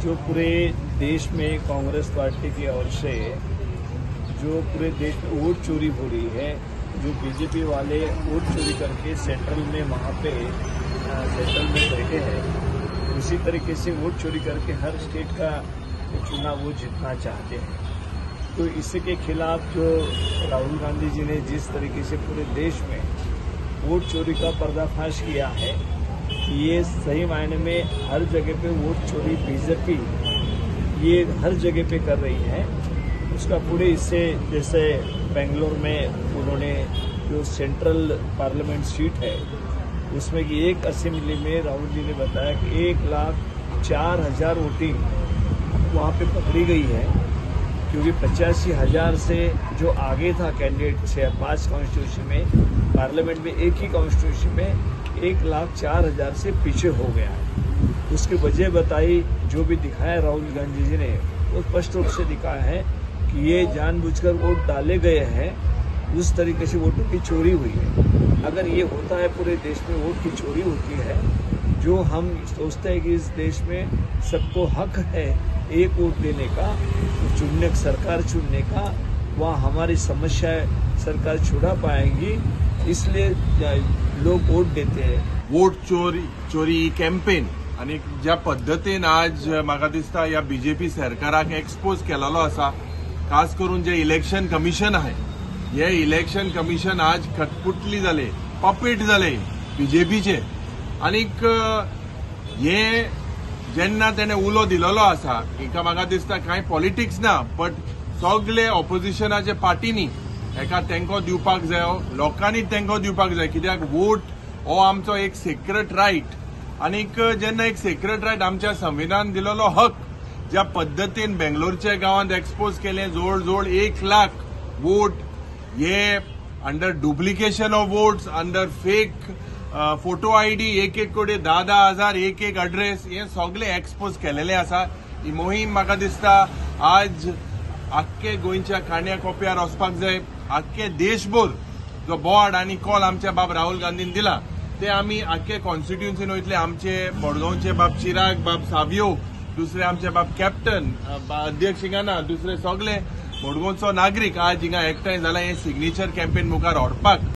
जो पूरे देश में कांग्रेस पार्टी की ओर से जो पूरे देश में वोट चोरी हो रही है, जो बीजेपी वाले वोट चोरी करके सेंट्रल में वहाँ पे सेंट्रल में बैठे हैं, उसी तरीके से वोट चोरी करके हर स्टेट का चुनाव वो जीतना चाहते हैं। तो इसके खिलाफ जो राहुल गांधी जी ने जिस तरीके से पूरे देश में वोट चोरी का पर्दाफाश किया है, ये सही मायने में हर जगह पे वोट चोरी बीजेपी ये हर जगह पे कर रही है। उसका पूरे इससे जैसे बेंगलोर में उन्होंने जो सेंट्रल पार्लियामेंट सीट है उसमें कि एक असेंबली में राहुल जी ने बताया कि 1,04,000 वोटिंग वहाँ पे पकड़ी गई है, क्योंकि 85,000 से जो आगे था कैंडिडेट 6-5 कॉन्स्टिट्यूशन में, पार्लियामेंट में एक ही कॉन्स्टिट्यूशन में 1,04,000 से पीछे हो गया है। उसकी वजह बताई, जो भी दिखाया राहुल गांधी जी ने वो स्पष्ट रूप से दिखाया है कि ये जानबूझकर वोट डाले गए हैं, उस तरीके से वोटों की चोरी हुई है। अगर ये होता है पूरे देश में वोट की चोरी होती है, जो हम सोचते हैं कि इस देश में सबको हक है एक वोट देने का, चुनने सरकार चुनने का, वहाँ हमारी समस्या सरकार छुड़ा पाएंगी, इसलिए लोग वोट देते हैं। वोट चोरी चोरी कॅम्पेन आनी ज्या पद्दतीन आज म्हाका दिसता ह्या बीजेपी सरकाराक एक्सपोज केलेलो आसा, खास करून जे इलेक्शन कमिशन आहे, हे इलेक्शन कमिशन आज कठपुतली जाले, पपेट जाले बीजेपीचे। आनीक हे जेन्ना तेणे उलो दिलेलो आसा, हिका म्हाका दिसता कांय पॉलिटिक्स ना, बट सगले ऑपोजिशनाचे पार्टीनी हेका तेंको दिवपाक जायो, लोकांनी तेंको दिवपाक जाय, कित्याक वोट हो आमचो एक सेक्रेट रायट। आनीक जेन्ना एक सेक्रेट रायट आमच्या संविधान दिलेलो हक ज्या पद्दतीन बेंगलोरच्या गांवांत एक्सपोज केले, जवळ जवळ 1 लाख वोट हे under duplication of votes, under fake photo ID, एक एक कडेन 10-10 हजार एक एक अड्रेस, हे सगळे एक्सपोज केलेले आसा। ही मोहीम म्हाका दिसता आज आख्खे गोंयच्या काण्या कोप्यार वचपाक जाय। आख्खे देशभर जो बोर्ड आनी कॉल आमच्या बाब राहुल गांधीन दिला ते आमी आख्खे कॉन्स्टिट्युन्सीन वयतले। आमचे मडगांवचे बाब चिराग, बाब सावियो, दुसरे आमचे बाब कॅप्टन अध्यक्ष हिंगा, दुसरे सगळे मडगांवचो नागरीक आज हिंगा एकठांय जाला हे सिग्नेचर कॅम्पेन मुखार व्हरपाक।